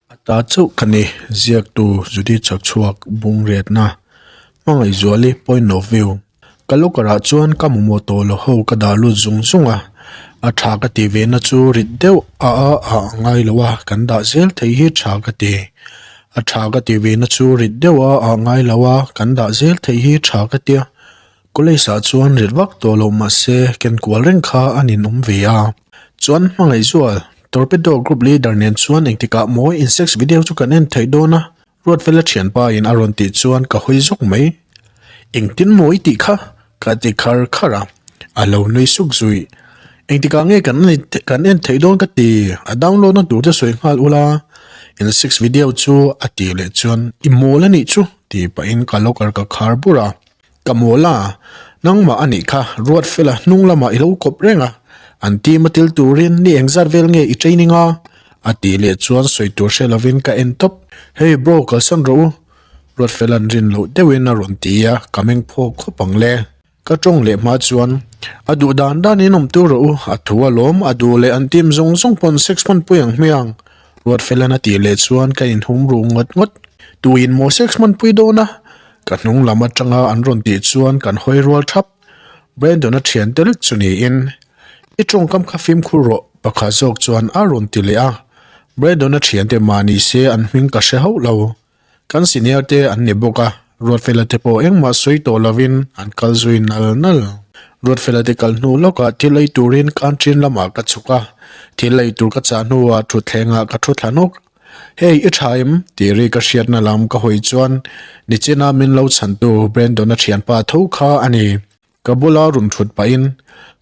A ta chauh ka ni, ziaktu Judy Chhakchhuak Bungriatna, Hmangaihzuali point of view. Ka locker ah chuan ka mamawh tawh lo ho ka dah lut zung zung a, a tha ka tih ve na chu rit deuh a a ah ngai lo a, kan dah zel thei hi tha ka ti. A tha ka tih ve na chu rit deuh a ah ngai lo a, kan dah zel thei hi tha ka tia. College ah chuan rit vak tawh loh mahse ken kual reng kha a ninawm ve a. Chuan Hmangaihzual, Torpedo group leader nen chuan engtikah maw in sex video chu kan en theih dawn a? Ruatfela thianpa in a rawn tih chuan ka hawi zawk mai. Engtin maw i tih kha? Ka ti khar khar a, a lo nui suk zui. Engtikah nge kan kan en theih dawn ka ti, a download na tur te sawi nghal ula. In sex video chu a tih leh chuan i mawl a nih chu tih pahin ka locker ka khar bur a. Ka mawl a, nangmah a nih kha Ruatfela hnung lamah i lo kawp reng a, an team a tel turin ni engzat vel nge i training a? A tih leh chuan sawi tur hre lovin ka en tawp. Hey bro kalsan rawh u Ruatfela'n rin loh deuhin a rawn ti a, ka meng phawk khawp ang le. Ka tawng leh hma chuan a duh dan danin awm tur rawh u, a thu alawm, a duh leh an team zawng zawng pawn sex hmanpui ang hmiang. Ruatfela'n a tih leh chuan ka inhum ru ngawt ngawt. Tuin maw sex hmanpui dawn a? Ka hnung lam atanga an rawn tih chuan kan hawi rual thap. Brandon-a thian te lek chu niin, I tawngkam kha fimkhur rawh, pakhat zawk chuan a rawn ti leh a. Brandon-a thiante mahni se an hming ka hre hauh lo. Kan senior te an ni bawk a, Ruatfela te pawh engmah sawi tawh lovin an kal zui nal nal. Ruatfela te kal hnu lawkah thil ei turin canteen lamah ka chhuk a, thil ei tur ka chah hnuah thutthlengah ka thu thla nawk. Hei i tha em? tih ri ka hriatna lam ka hawi chuan nichina min lo chhantu Brandon-a thianpa tho kha a ni. Ka bula rawn thut pahin,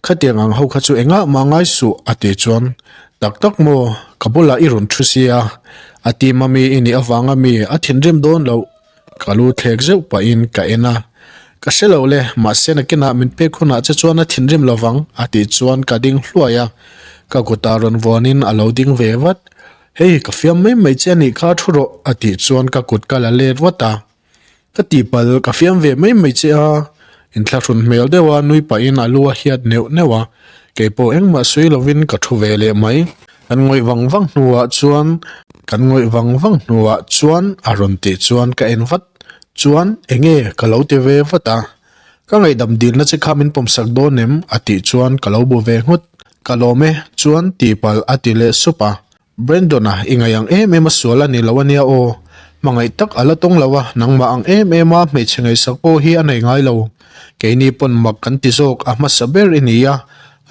Khatiang ang ho kha chu engah mah ngai suh a tih chuan, Tak tak maw, ka bulah i rawn thu sia, a ti mami i nih avanga mi a thinrim dawn loh. Ka lu thlek zeuh pahin ka en a, Ka hre lo le, mahse nakinah min pek hunah che chuan a thinrim lovang a tih chuan ka ding hluai a, ka kutah rawn vuanin a lo ding ve vat. Hei ka fiam mai mai che a nih kha thu rawh a tih chuan ka kut ka la let vat a, ka tihpalh ka fiam ve mai mai che a, inthlahrun hmel deuh a nui pahin a lu a hiat neuh neuh a, keipawh engmah sawi lovin ka thu ve leh mai. Kan ngawih vang vang hnuah chuan kan ngawih vang vang hnuah chuan a rawn tih chuan ka en vat chuan enge ka lo ti ve vat a, ka ngaihdam dilna che kha min pawmsak dawn em a tih chuan ka lo bu ve nghut. Ka lawm e, chuan tihpalh a ti leh sup a. Brandon-a i ngaih ang em em a sual a ni lo a nia aw. Hmangaih tak a la tawng lo a, nangmah ang em em a hmeichhe ngaihsak pawh hi a nei ngai lo. Keini pawn mak kan ti zawk a hmasa ber i ni a,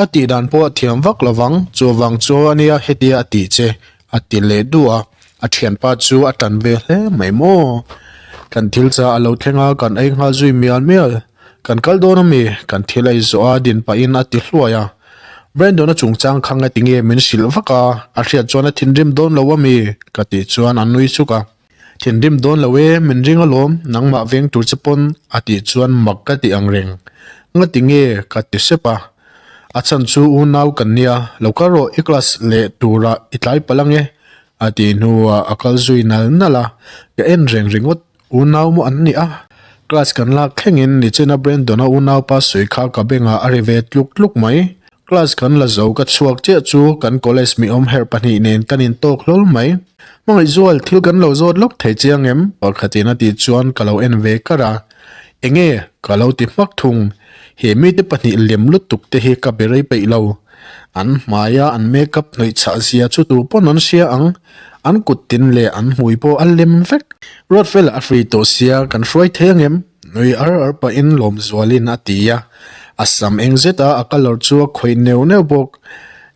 a tih dan pawh a thiam vak lo vang, chuvang chu a nia hetia a tih che, a ti leh duh a. A thianpa chu a tan ve hle mai maw? Kan thil cha a lo thleng a, kan ei nghal zui mial mial. Kan kal dawn a mi? Kan thil ei zawh a din pahin a ti hluai a. Brandon-a chungchang kha nga tinge min hrilh vak a, a hriat chuan a thinrim dawn lo a mi? Ka tih chuan a nui suk a. Thinrim dawn lo e, min ring alawm, nangmah veng tur che pawn a tih chuan mak ka ti ang reng. Nga tinge? Ka ti sep a. A chhan chu unau kan nia, lo kal rawh i class leh turah i tlai palh ange a tih hnuah a kal zui nal nal a, ka en reng ringawt. Unau maw an nih a? Class kan lak thlengin nichina Brandon-a unaupa sawi kha ka bengah a ri ve tluk tluk mai. Class kan la zo ka chhuak chiah chu kan college mi awm herh pahnih nen kan intawk hlawl mai. Hmangaihzual, thil kan lo zawt lawk thei chiang em? Pakhatin a tih chuan ka lo en ve kar a. Enge? Ka lo ti hmak thung. He mite pahnih lem lutuk te hi ka be rei peih lo. An hmaia an makeup hnawih chhah zia chu tu pawn an hria ang. An kut tin leh an hmui pawh a lem vek. Ruatfela a free tawh sia kan hruai thei angem? Nui ar ar pahin Lawmzualin a ti a. A sam eng zet a, a colour chu a khawih neuh neuh bawk.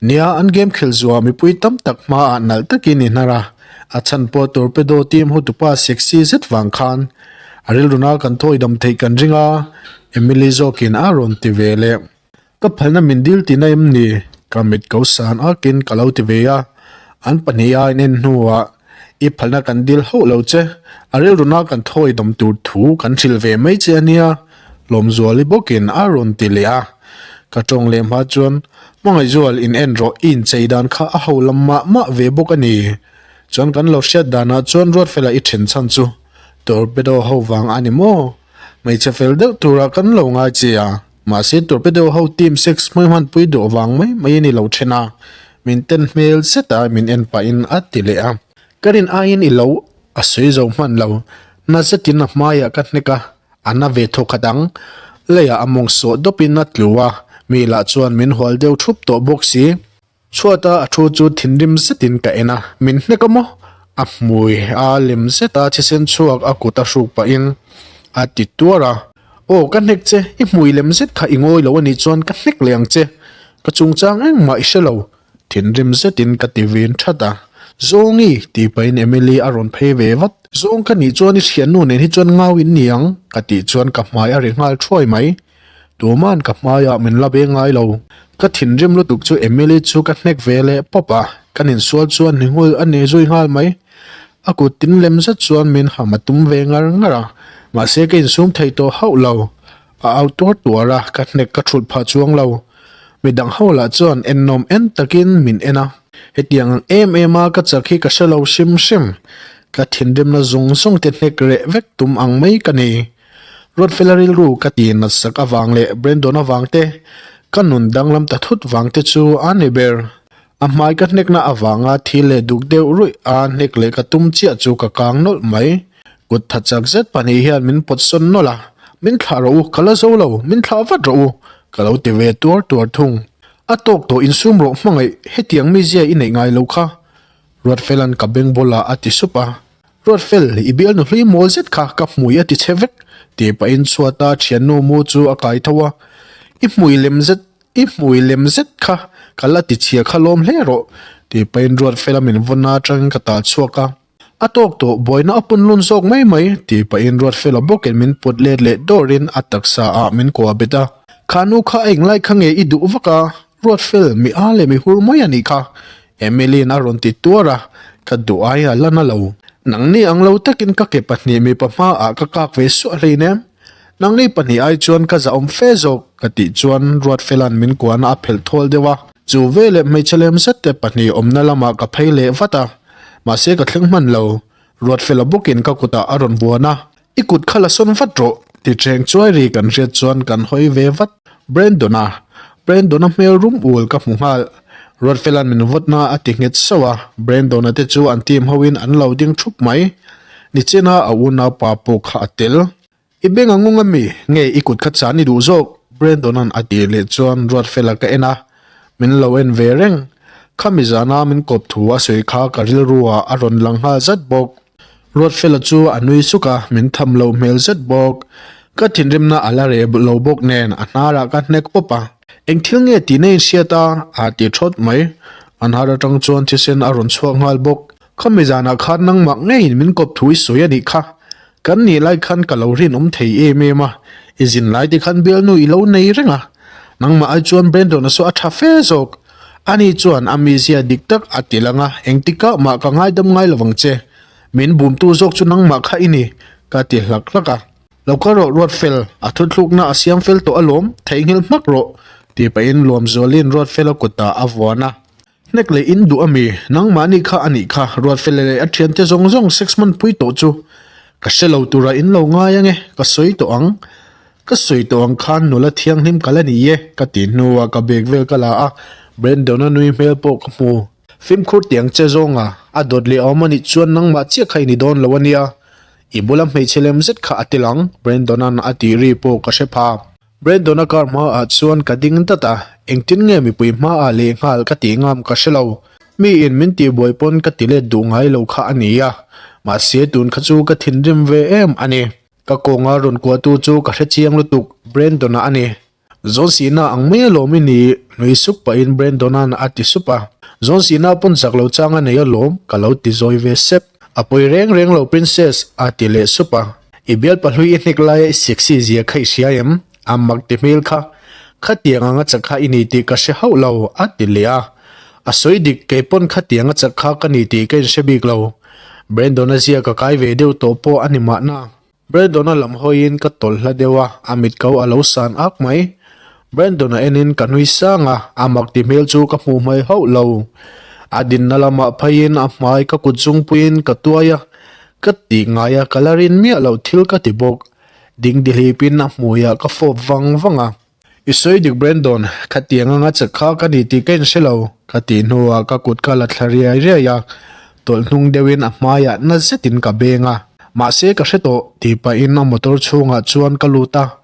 Nia, an game khelh zuah mipui tam tak hmaah nalh takin i hnar a. A chhan pawh Torpedo team hotupa sexy zet vang khan a rilruna kan thawi dam theih kan ring a, Emily zawkin a rawn ti ve leh. Ka phalna min dil tihna em ni? Ka mit ko san akin ka lo ti ve a, an pahnih a in en hnuah i phalna kan dil hauh lo che, a rilruna kan thawi dam tur thu kan hrilh ve mai che a nia, Lawmzuali bawkin a rawn ti leh a. Ka tawng leh hma chuan Hmangaihzual in en rawh i inchei dan kha a ho lam mah mah ve bawk a ni. Chuan kan lo hriat danah chuan Ruatfela i then chhan chu Torpedo ho vang a ni maw? Hmeichhe fel deuh turah kan lo ngai che a. Mahse Torpedo ho team sex hmui hmanpui duh vang mai mai a ni lo then a, min ten hmel zet a min en pahin a ti leh a. Ka rin aiin i lo a sawi zo hman lo. Na zetin a hmaiah ka hnek a, a na ve thaw khat ang. Leiah a mawng sawh dawpin a tlu a, mi lah chuan min hual deuh thup tawh bawk si. Chhuata a thu chu thinrim zetin ka en a, min hnek a maw? A hmui a lem zeta thisen chhuak a kut a hruk pahin a ti tuar a. Aw ka hnek che, i hmui lem zet kha i ngawi lo anih chuan ka hnek leh ang che. Ka chungchang engmah i hre lo, thinrim zetin ka ti vin that a. Zawngi tih pahin Emily a rawn phei ve vat. Zawng ka nih chuan i thiannu nen hi chuan ngau in ni ang ka tih chuan ka hmai a ri nghal thuai mai. Tuman ka hmaiah min la beng ngai lo. Ka thinrim lutuk chu Emily chu ka hnek ve leh pawp a, kan insual chuan ni nghul a ni zui nghal mai. A kut tin lem zet chuan min ham a tum ve ngar ngar a, mahse ka insum thei tawh hauh lo. A au tuar tuar a, ka hnek ka thulh phah chuang lo. Midang ho lah chuan ennawm en takin min en a. Hetiang ang em em a ka chak hi ka hre lo hrim hrim. Ka thinrimna zawng zawng te hnek reh vek tum ang mai ka ni. Ruatfela rilru ka ti natsak avang leh Brandon avang te, ka nun danglam ta thut vang te chu a ni ber. A hmai ka hnekna avanga thi leh duk deuh ruih a hnek leh ka tum chiah chu ka kang nawlh mai. Kut tha chak zet pahnih hian min pawt sawn nawlh a, Min thlah rawh u, ka la zo lo, min thlah vat rawh u, ka lo ti ve tuar tuar thung. A tawk tawh insum rawh hmangaih, hetiang mizia i neih ngai lo kha. Ruatfela'n ka beng bulah a ti sup a. Ruatfel, i bialnu hlui mawl zet kha ka hmui a ti che vek, tih pahin chhuata thiannu mu chu a kai tho a. I hmui lem zet, i hmui lem zet kha ka la ti chhia kha lawm hle rawh, tih pahin Ruatfela min vawn atangin ka tal chhuak a. A tawk tawh, buaina a pun lun zawk mai mai, tih pahin Ruatfela bawkin min put let leh dawrin a taksa ah min kuah bet a. Kha nu kha a englai kha nge i duh vak a? Ruatfel, mi a leh mi hur mai a nih kha. Emily-in a rawn ti tuar a, ka duh ai a la na lo. Nangni ang lo takin ka ke pahnih mipa hmaah ka kak ve suah hleinem. Nangni pahnih ai chuan ka zahawm fe zawk, ka tih chuan Ruatfela'n min kuahna a phelh thawl deuh a. Chu veleh hmeichhe lem zet te pahnih awmna lamah ka phei leh vat a, mahse ka thleng hman lo. Ruatfela bawkin ka kutah a rawn vuan a, I kut kha la sawn vat rawh, ti ṭheng chuai ri kan hriat chuan kan hawi ve vat. Brandon-a, Brandon-a hmel rum ul ka hmu nghal. Ruatfela'n min vawtna a ti nghet sauh a, Brandon-a te chu an team hoin an lo ding ṭhup mai. Nichina a unaupa pawh kha a tel. I beng a ngung ami? Nge i kut kha chan i duh zawk? Brandon-a'n a tih leh chuan Ruatfela ka en a, min lo en ve reng. Khami zana min kawp thu a sawi kha ka rilru ah a rawn lang nghal zat bawk. Ruatfela chu a nui suk a, min tham lo hmel zet bawk. Ka thinrimna a la reh lo bawk nen a hnarah ka hnek pawp a. Eng thil nge tih na inhriat a? a ti thawt mai. A hnar atang chuan thisen a rawn chhuak nghal bawk. Khami zanah khan nangmah ngeiin min kawp thu i sawi a nih kha. Kan nih lai khan ka lo rinawm thei em em a, i zin lai te khan bialnu i lo nei reng a. Nangmah ai chuan Brandon-a saw a tha fe zawk. Ani chuan a mizia dik tak a ti lang a, engtikah mah ka ngaidam ngai lovang che. Min bumtu zawk chu nangmah kha i ni, ka ti hlak hlak a. Lo kal rawh Ruatfel, a thuthlukna a siam fel tawh alawm, theihnghilh hmak rawh, tih pahin Luamzuali'n Ruatfela kutah a vuan a. Hnek leh in duh ami, nangmahni kha a nih kha, Ruatfela leh a thiante zawng zawng sex hmanpui tawh chu ka hre lo tura in lo ngai ange, ka sawi tawh ang. Ka sawi tawh ang khan nula thianghlim ka la ni e, ka ti hnuah ka bag vel ka la a, Brandon-a nui hmel pawh ka hmu. Fimkhur tiang che zawnga a dawt leh awm anih chuan nangmah chiah kha i ni dawn lo ania, i bula hmeichhe lem zet kha a tel ang, Brandon-a'n a tih ri pawh ka hre pha. Brandon-a car hmaah chuan ka ding dat a, engtin nge mipui hmaah lehnghal ka tih ngam ka hre lo. Mi in min tihbuai pawn ka ti let duh ngai lo kha a ni a, mahse tun kha chu ka thinrim ve em a ni. Ka kawnga rawn kuahtu chu ka hre chiang lutuk, Brandon-a a ni. Zawn sihna ang mai alawm i ni, nui sup pahin Brandon-a'n a ti sup a. Zawn sihna pawn zak lo chang a nei alawm, ka lo ti zawi ve sep. A pawi reng reng lo Princess, a ti leh sup a. I bialpa hlui i hnek laia i sexy zia kha i hria em? A mak ti hmel kha. Khatiang anga chak kha i ni tih ka hre hauh lo, a ti leh a. A sawi dik, kei pawn khatiang a chak kha ka ni tih ka inhre bik lo. Brandon-a zia ka kai ve deuh tawh pawh a ni mahna. Brandon-a lam hawiin ka tawlh hla deuh a, a mit ko a lo san ak mai. Brandon-a enin ka nui sang a, a mak ti hmel chu ka hmuh hmai hauh lo. A dinna lamah pheiin a hmai ka kut zungpuiin ka tuai a, Ka tih ngai a, ka la rin miah loh thil ka ti bawk. Ding dihlipin a hmuiah ka fawp vang vang a. I sawi dik Brandon, khatiang anga chak kha ka ni tih ka inhre lo, ka tih hnuah ka kut ka la thla riai riai a. Tawlh hnung deuhin a hmaiah na zetin ka beng a. Mahse ka hre tawh tih pahin a motor chhungah chuan ka lut a.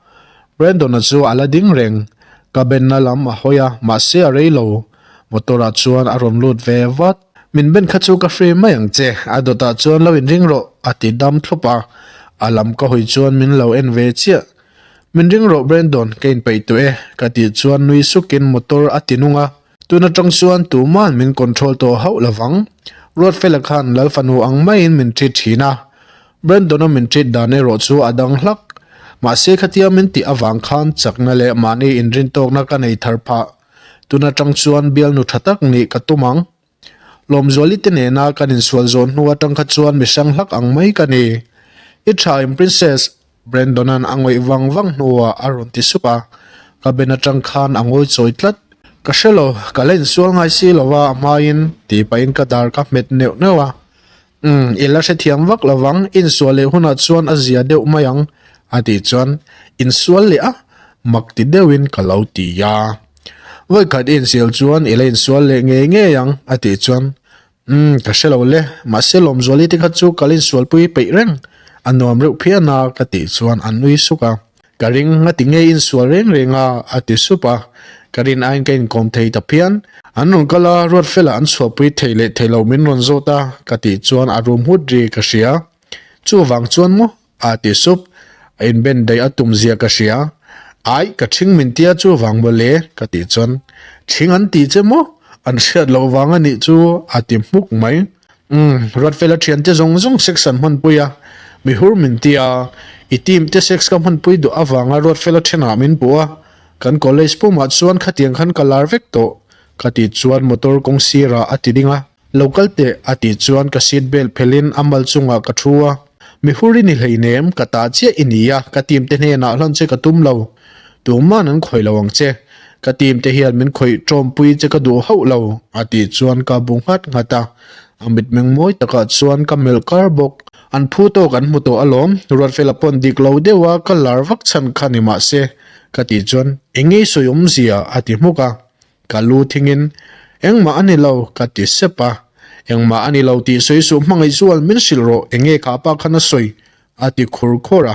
Brandon-a chu a la ding reng. Ka benna lam a hawi a, mahse a rei lo. Motor-ah chuan a rawn lut ve vat. Min ben kha chu ka free mai ang che, a dawtah chuan lo inring rawh a ti dam thlup a. A lam ka hawi chuan min lo en ve chiah. Min ring rawh Brandon, ka inpeih tawh e ka tih chuan nui sukin motor a ti nung a. Tun atang chuan tuma'n min control tawh hauh lovang. Ruatfela khan Lal fanu ang maiin min treat thin a. Brandon-a min treat dan erawh chu a dang hlak. Mahse khatia min tih avang khan chakna leh mahni inrintawkna ka nei thar phah. Tun atang chuan bialnu tha tak nih ka tum ang. Lawmzuali te nena kan insual zawn hnu atang kha chuan mi hrang hlak ang mai ka ni. I tha in Princess, Brandon-a'n a ngawih vang vang hnuah a rawn ti sup a, ka ben atang khan a ngawi chawi tlat. Ka hre lo, ka la insual ngai si lo va a hmain tih pahin ka dar ka hmet neuh neuh a. Umm, i la hrethiam vak lo vang, insual leh hunah chuan a zia deuh mai ang, a tih chuan insual leh a, mak ti deuhin ka lo ti a. Vawikhat i insial chuan i la insual leh ngei ngei ang, a tih chuan Umm, ka hre lo le, mahse Lawmzuali te kha chu ka la insualpui peih reng, a nuam reuh phian a, ka tih chuan a nui suk a. Ka ring a ti ngei insual reng reng a, a ti sup a. Ka rin aiin ka inkawm thei ta phian. An rawn kal a, Ruatfela an chhuahpui thei leh thei lo min rawn zawt a, ka tih chuan a rum hut ri ka hria. Chuvang chuan maw? a ti sup. A inben daih a tum zia ka hria. Aih, ka ṭhing min tia chuvang maw le? ka tih chuan, Ṭhing an ti che maw? An hriat loh vang a nih chu, a ti hmuk mai. Umm, Ruatfela thiante zawng zawng sex an hmanpui a, mi hur min ti a, i team te sex ka hmanpui duh avanga Ruatfela thenah min puh a, kan college pumah chuan khatiang khan ka lar vek tawh, ka tih chuan motor kawng sirah a ti ding a, lo kal teh a tih chuan ka seat belt phelhin a mal chungah ka thu a, mi hur i ni hleinem, ka ta chiah i ni a, ka team te hnenah hlan che ka tum lo, Tuman an khawih lo ang che. Ka team te hian min khawih tawmpui che ka duh hauh lo, a tih chuan ka bu nghat nghat a. A mitmeng mawi takah chuan ka melh kar bawk. An phu tawk an hmu tawh alawm, Ruatfela pawn dik lo deuha ka lar vak chhan kha ni mahse, ka tih chuan eng nge sawi awmzia a ti hmuk a. Ka lu thingin, Engmah a ni lo, ka ti sep a. Engmah a ni lo tih sawi suh hmangaih zual min hrilh rawh, eng nge kha pa khan a sawi? A ti khur khur a,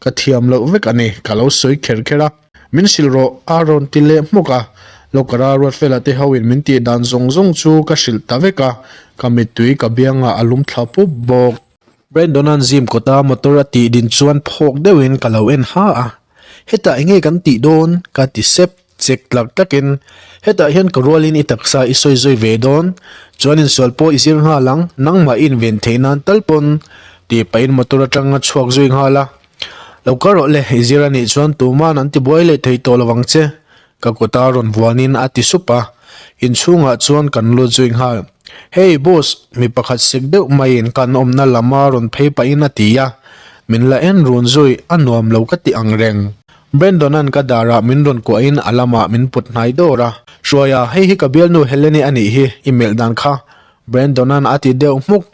ka thiam loh vek a ni, ka lo sawi kher kher a. Min hrilh rawh, a rawn ti leh hmuk a. Lawkara Ruatfela te hoin min tih dan zawng zawng chu ka hrilh ta vek a, ka mittui ka biangah a lum thla pup bawk. Brandon-a'n zim kawta motor a tih din chuan phawk deuhin ka lo en ha a, Hetah enge kan tih dawn? ka ti sep. Chek tlak tlakin, Hetah hian ka rualin i taksa i sawi zui ve dawn, chuan insual pawh i zir nghal ang, nangmah i inven theih nan tal pawn, tih pahin motor atang a chhuak zui nghal a. Lo kal rawh le, i zir anih chuan tuman an tibuai leh thei tawh lo ang che, ka kuta rawn vuanin a ti sup a, inchhungah chuan kan lut zui nghal. Hey boss, mi pakhat sek deuh maiin kan awmna lama rawn phei pahin a ti a, min la en run zui, a nuam lo ka ti ang reng. Brandon-a'n ka darah min rawn kuahin a lamah min put hnai dawr a. Hruaia, hei hi ka bialnu Helene a nih hi, i melh dan kha. Brandon-a'n a ti deuh hmuk.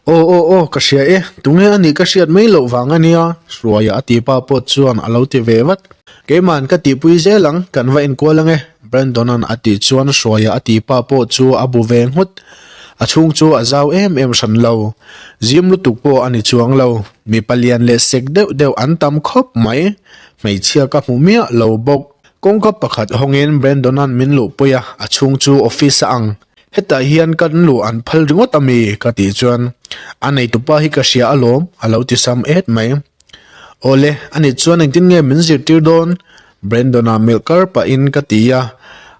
Aw aw aw, ka hria e, tunge a nih ka hriat mai loh vang a nia, Hruaia a ti pa pawh chuan a lo ti ve vat. Keima'n ka tihpui zel ang, kan va inkual ang e, Brandon-a'n a tih chuan Hruaia a ti pa pawh chu a bu ve nghut. A chhung chu a zau em em hran lo. Zim lutuk pawh a ni chuang lo. Mipa lian leh sek deuh deuh an tam khawp mai. Hmeichhia ka hmu miah lo bawk. Kawngka pakhat hawngin Brandon-a'n min luhpui a, a chhung chu office a ang. Hetah hian kan luh an phal ringawt a mi? ka tih chuan, A neitupa hi ka hria alawm, a lo ti sam et mai. Awle, ani chuan engtin nge min zirtir dawn? Brandon-a melh kar pahin ka ti a,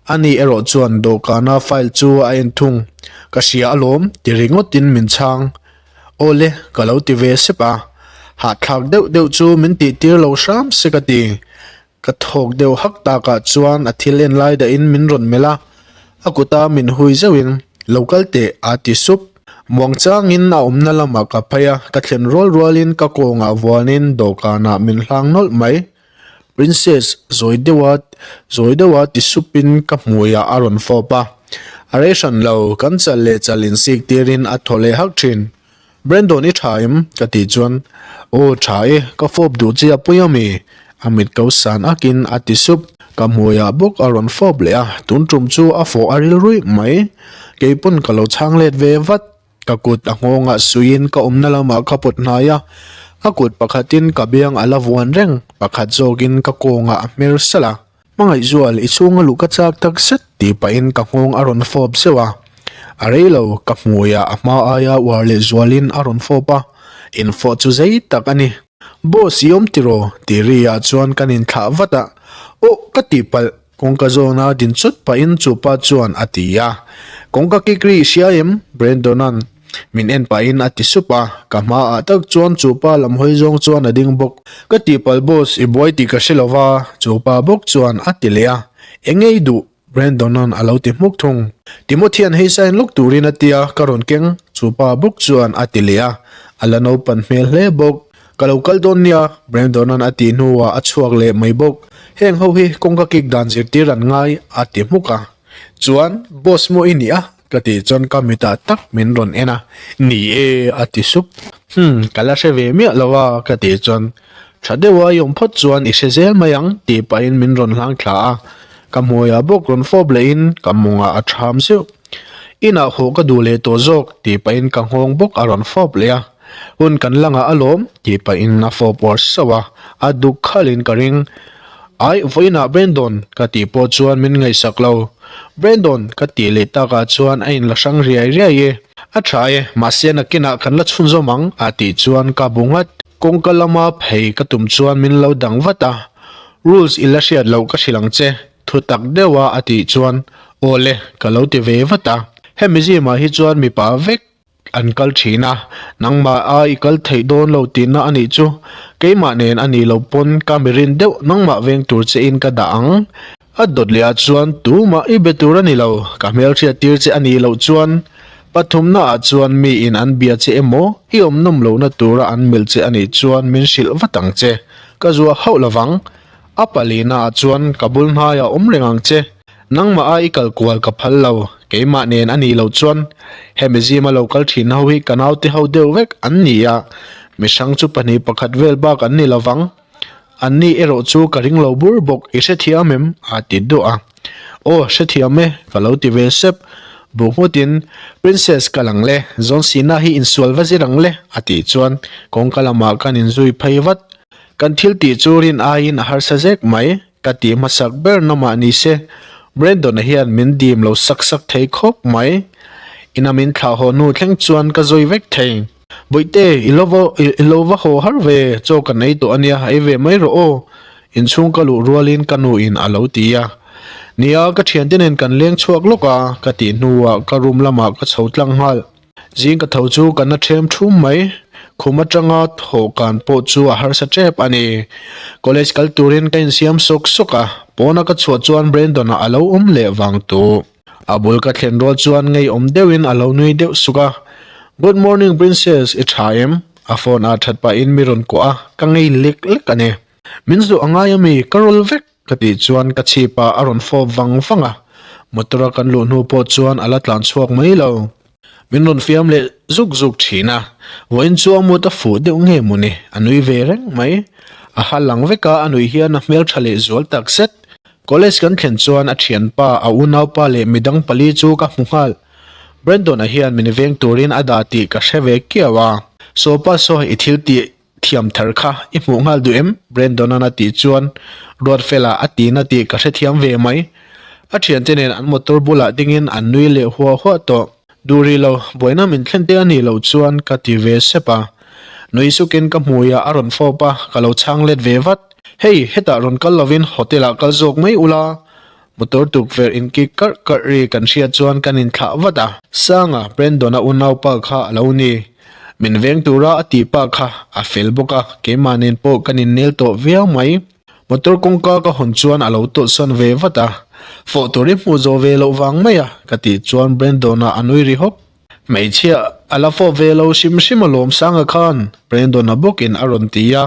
ani erawh chuan dawhkana file chu a en thung. Ka hria alawm, ti ringawtin min chhang. Awle, ka lo ti ve sep a, hahthlak deuh deuh chu min tihtir lo hram se ka ti. Ka thawk deuh hak takah chuan a thil en lai dahin min rawn melh a, a kuta min hui zeuhin, Lo kal teh, a ti sup. Muangchangin a awmna lamah ka phei a, ka thlen rual rualin ka kawngah vuanin dawhkanah min hlang nawlh mai. Princess, zawi deuha zawi deuha ti supin ka hmuiah a rawn fawp a. A rei hran lo, kan chal leh chal insik tirin a thaw leh hak thin. Brandon i tha em? ka tih chuan, Aw tha e, ka fawp duh che a pawi ami? A mit ko san akin a ti sup. Ka hmuiah bawk a rawn fawp leh a, tun tum chu a fawh a ril ruih mai. Keipawn ka lo chhang let ve vat. Ka kut a nghawngah suiin ka awmna lamah ka pawt hnai a, a kut pakhatin ka biang a la vuan reng, pakhat zawkin ka kawngah a hmer salh a. Hmangaihzual, i chhunga luh ka chak tak zet tih pahin ka nghawng a rawn fawp zeuh a. A rei lo, ka hmuiah a hma aia uar leh zualin a rawn fawp a, infawh chu zei tak a ni. Boss i awm tiraw? tih ri ah chuan kan inthlah vat a, Aw ka tihpalh. Kawngka zawna din chawt pahin chu pa chuan a ti a, Kawngka kik ri i hria em? Brandon-a'n min en pahin a ti sup a, ka hmaah tak chuan chu pa lam hawi zawng chuan a ding bawk. Ka tihpalh boss, i buai tih ka hre lo va, chu pa bawk chuan a ti leh a, Eng nge i duh? Brandon-a'n a lo ti hmuk thung. Timothy-a'n hei sign lawk turin a ti a, ka rawn keng, chu pa bawk chuan a ti leh a, a la naupan hmel hle bawk. Ka lo kal dawn nia, Brandon-a'n a tih hnuah a chhuak leh mai bawk. Heng ho hi kawngka kik dan zirtir an ngai, a ti hmuk a. Chuan, boss maw i nih a? ka tih chuan ka mitah tak min rawn en a. Ni e, a ti sup. Hmm, ka la hre ve miah lo a, ka tih chuan, Tha deuha i awm phawt chuan i hre zel mai ang, tih pahin min rawn hlang thla a. Ka hmuiah bawk rawn fawp lehin ka mawngah a ṭham zeuh. Inah haw ka duh leh tawh zawk, tih pahin ka nghawng bawk a rawn fawp leh a. Hun kan la ngah alawm, tih pahin a fawp uar sauh a, a duk khalhin ka ring. Ai, vawiinah Brandon, ka tih pawh chuan min ngaihsak lo. Brandon, ka tih leh takah chuan a inla hrang riai riai e. A tha e, mahse nakinah kan la chhunzawm ang, a tih chuan ka bu nghat. Kawngka lama phei ka tum chuan min lo dang vat a, Rules i la hriat loh ka hrilh ang che, thu tak deuha a tih chuan, Aw le, ka lo ti ve vat a. Hemi zimah hi chuan mipa vek An kal thin a, nangmah a i kal theih dawn lo tihna a nih chu. Keimah nen a nih loh pawn ka mirin deuh nangmah veng tur che in ka dah ang. A dawt leh ah chuan tumah i be tur a ni lo, ka hmelhriat tir che a nih loh chuan pathumna ah chuan mi in an bia che emaw i awm nawm lohna tura an melh che a nih chuan min hrilh vat ang che, ka zuah hauh lovang. A palina ah chuan ka bul hnaiah awm reng ang che. Nangmah a i kal kual ka phal lo, keimah nen a nih loh chuan hemi zima lo kal thin ho hi ka naute ho deuh vek an ni a, mihrang chu pahnih pakhat vel bak an ni lovang. An ni erawh chu ka ring lo bur bawk, i hrethiam em? a ti duah a. Aw, hrethiam e, ka lo ti ve sep. Bu nghutin, Princess ka lang le, John Cena hi insual va zir ang le, a tih chuan kawngka lamah kan inzui phei vat. Kan thil tih chu rin aiin a harsa zek mai. Ka tih hmasak ber namah ni se, Brandon-a hian min dim lo sak sak thei khawp mai. Ina min thlah haw hnu thleng chuan ka zawi vek thei. Bawihte, i lo va i lo va haw har ve, chaw ka nei tawh ania, ei ve mai rawh aw. Inchhung ka luh rualin ka nuin a lo ti a. Nia, ka thiante nen kan leng chhuak lawk a, ka tih hnuah ka room lamah ka chho tlang nghal. Zing ka tho chu ka na ṭhem ṭhum mai. Khum aṭanga thawh kan pawh chu a harsa ṭep a ni. College kal turin ka insiam sawk sawk a, pawna ka chhuah chuan Brandon-a a lo awm leh vang tu. A bul ka thlen rual chuan ngeiawm deuhin a lo nui deuh suk a, Good morning princess, i ṭha em? A phone ah ṭhat pahin mi rawn kuah a, ka ngei lek lek a ni. Min zuah a ngai ami? Ka rawl vek! Ka tih chuan ka chhip ah a rawn fawp vang vang a, motor a kan luh hnu pawh chuan a la tlan chhuak mai lo. Min rawn fiam leh zuk zuk thin a, vawiin chu a mut a fuh deuh nge mawni, a nui ve reng mai. A ha lang vek a, a nuih hian a hmel tha leh zual tak zet. College kan thlen chuan a thianpa, a unaupa leh midang pali chu ka hmu nghal. Brandon-a hian min veng turin a dah tih ka hre ve kiau a. Sawpa saw i thil tih thiam thar kha i hmuh nghal duh em? Brandon-a'n a tih chuan Ruatfela a tina tih ka hrethiam ve mai. A thiante nen an motor bulah dingin an nui leh huah huah tawh. Duh rih lo, buaina min thlen te a nih loh chuan ka ti ve sep a. Nui sukin ka hmuiah a rawn fawp a, ka lo chhang let ve vat. Hei, hetah rawn kal lovin hotel-ah kal zawk mai ula. Motor tukverh inkik karh karh ri kan hriat chuan kan inthlah vat a. Sanga, Brandon-a unaupa kha a lo ni. Min veng tura a tih pa kha a fel bawk a, keimah nen pawh kan innel tawh viau mai. Motor kawngka ka hawn chuan a lo tawlhsawn ve vat a, Fawh tur i hmuh zawh ve loh vang mai a, ka tih chuan Brandon-a a nui ri hawk. Hmeichhia a la fawp ve lo hrim hrim alawm Sanga khan, Brandon-a bawkin a rawn ti a,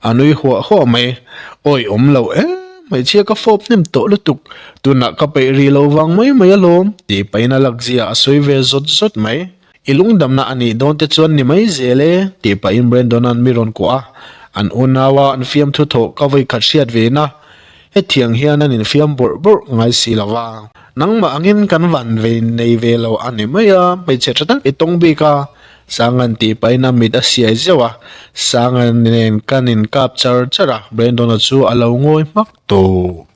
a nui huah huah mai. Awi awm lo em, hmeichhia ka fawp hnem tawh lutuk, tunah ka peih rih lo vang mai mai alawm, tih pahin a lakzia a sawi ve zawt zawt mai. I lungdamna a nih dawn te chuan ni mai zel e, tih pahin Brandon-a'n mi rawn kuah a, an unaua an fiamthu thawh ka vawikhat hriat ve na, hetiang hian an infiam bawrh bawrh ngai si lo va. Nangmah angin kan van ve nei ve lo a ni mai a, hmeichhe tha tak i tawng bik a, Sanga'n tih pahin a mit a siai zeuh a, Sanga nen kan inkap char char a, Brandon-a chu a lo ngawi hmak tawh.